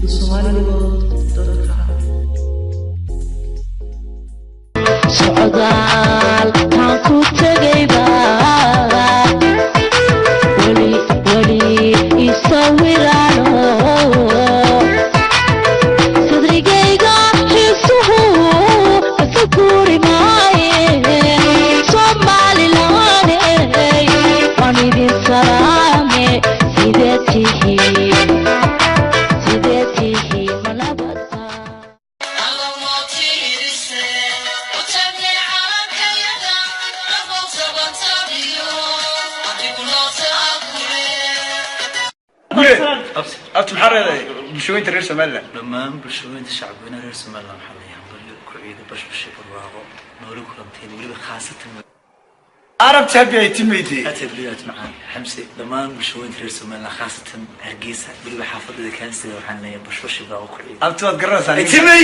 Somaliworld.com. Socdaal taan ku tegayba weli weli isawiraano sadrigayga xiisuhu ka guuri maaye. Somalilan waan idin salaame, sidee tihiin, sidee tihiin, malabadba? Abti, maxaa leedahay bulshooyinka reer Somaliland? Dhammaan bulshooyinta shacabweynaha reer Somaliland waxaa leeyahay hambalyo ku ciida, bashbashay, barwaaqo, nooli kulanteen, weliba khaasatan Arabta happy ay timayde. Aad macaan Xamse. Dhammaan bulshooyinka reer Somaliland, khaasatan Hargeysa, weliba xaafadada Kaansiga, waxaan leeyahay bashbashay, barwaaqo, ku ciida. Abti, waad garanaysaa. Timay.